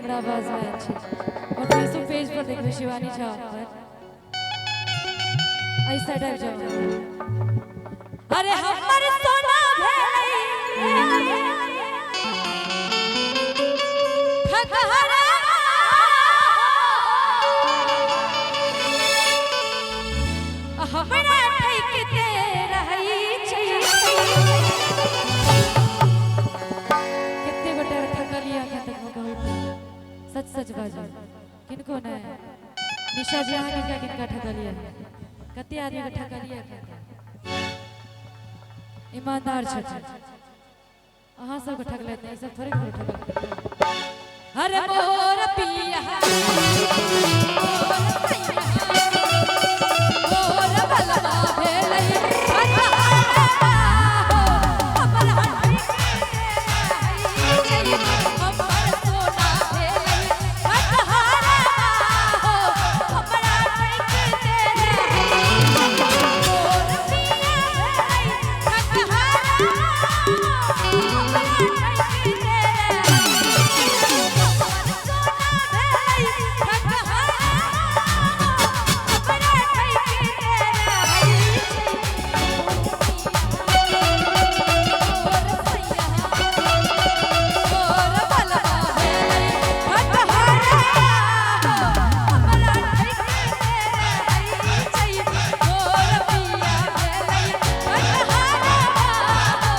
हमरा आवाज में आयल छै। और फेसबुक पेज पर देखबै शिवानी झा पर। एहि साइड आबि जाउ। अरे हमर सोना भेलै ठकहरा, हमरा ठैकते रहै छै। कते गोटा ठकलियै अखन तक कहू तऽ? सच सच बाजू, किनको नहि? निशा जी, अहाँ किनका किनका ठकलियै? कते आदमी के ठकलियै अखन तक? ईमानदार छथिन। अहाँ सबके ठकलथि नहि, ई सब थोड़े थोड़े ठकल। अरे मोर पिया, मोर सैया, मोर बलवा भेलै ठकहरा हो, हमरा ठैकते रहै छै। हमर सोना भेलै ठकहरा हो, हमरा ठैकते रहै छै। मोर पिया भेलै ठकहरा हो, हमरा ठैकते रहै छै। हमर सोना भेलै ठकहरा हो, हमरा ठैकते रहै छै। मोर सैया, मोर बलवा भेलै ठकहरा हो, हमरा ठैकते रहै छै। मोर पिया भेलै ठकहरा हो,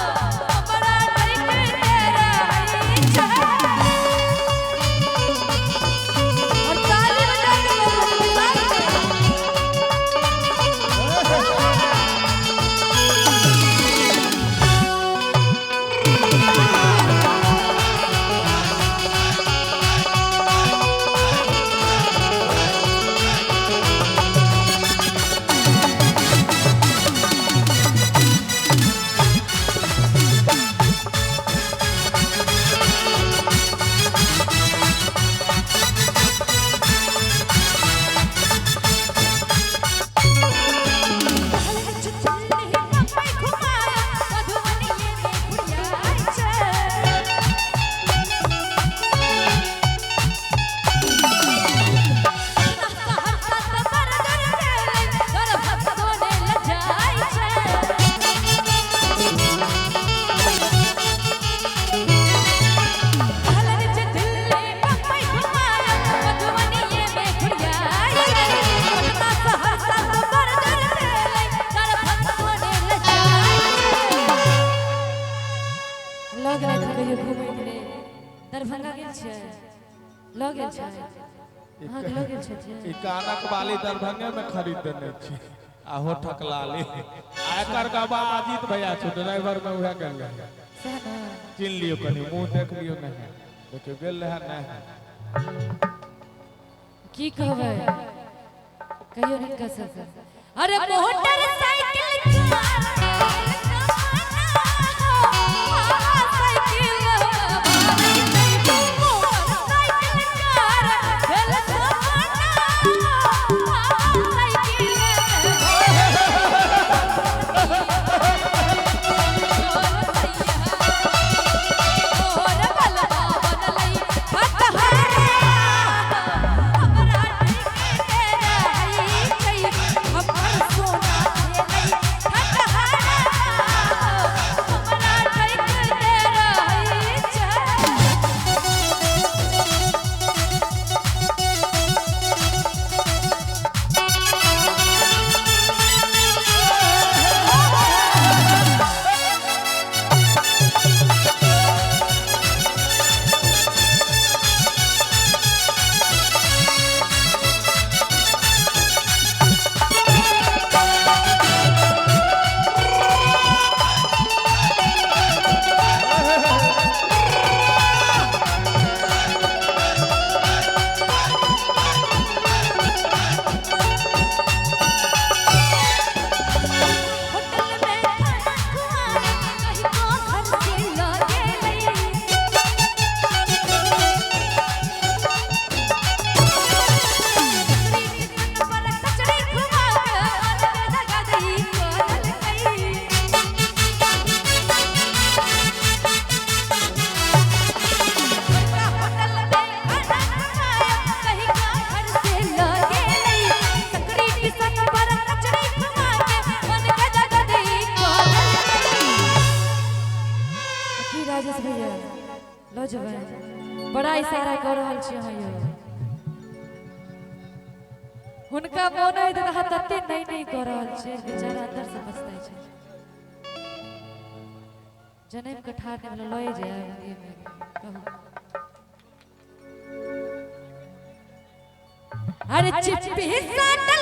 हमरा ठैकते रहै छै। और ताली बजा के बोलो, ताली। लऽ गेलथि कहियो घुमैके लेल? दरभंगा गेल छियै? लऽ गेल छै अहाँके? लऽ गेल छथिन? ई कानक बाली दरभंगे में खरीद देने छी आ होठक लाली। आ एकर गवाह अजीत भैया छै, ड्राइवर में उहे गेल रहे। सएह ने। चिन्ह लियौ, कनि मुंह देख लियौ। नहीं देखियौ, गेल रहे नहीं। की कहबै, कहियो हिनका सबके। अरे motor cycle car cycle, motor cycle car भेल सपना, साइकिल। मोर बलवा बनलै ठकहरा, हमरा ठैकते रहै छै। हमर सोना भेलै ठकहरा। बड़ा इशारा कऽ रहल छी अहाँ यौ। हुनका मोन होइत तऽ अहाँ तते नहि नहि कऽ रहल छियै, बेचारा अंदर से पछताइ छै। जनम के ठाढ़ नहि भेलै, लए जायब कहू। अरे चिप्पी साटल